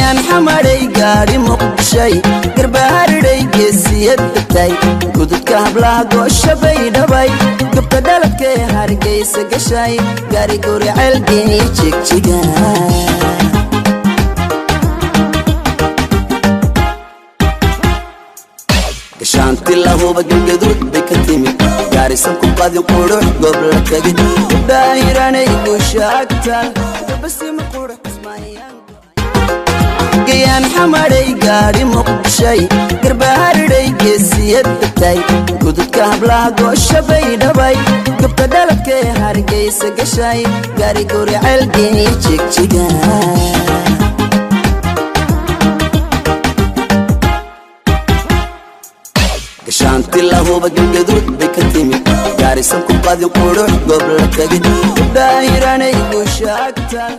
Gayaan Xamadhay, gaadhi Muqdishay, Garbaharidhay, geesiyad degtay, gududka hablaha goosha bay dhabay, gubta dhaladkee Hargaysa gashay, gaari guri ceelgeey Jigjiga. Gashaanti lahuba Galgaduud bay ka timid, gaarisan ku qadin, qurux goob la tegid, gabdhahiranay guusha agtaal, gabasima qurux Ismaayaan. Gayaan Xamadhay, gaadhi Muqdishay, Garbaharidhay, geesiyad degtay, gududka hablaha goosha bay dhabay, gubta dhaladkee Hargaysa gashay, gaari guri ceelgeey Jigjiga. Gashaanti lahuba Galgaduud bay ka timid, gaarisan ku qadin, qurux goob la tegid, gabdhahiranay guusha agtaal.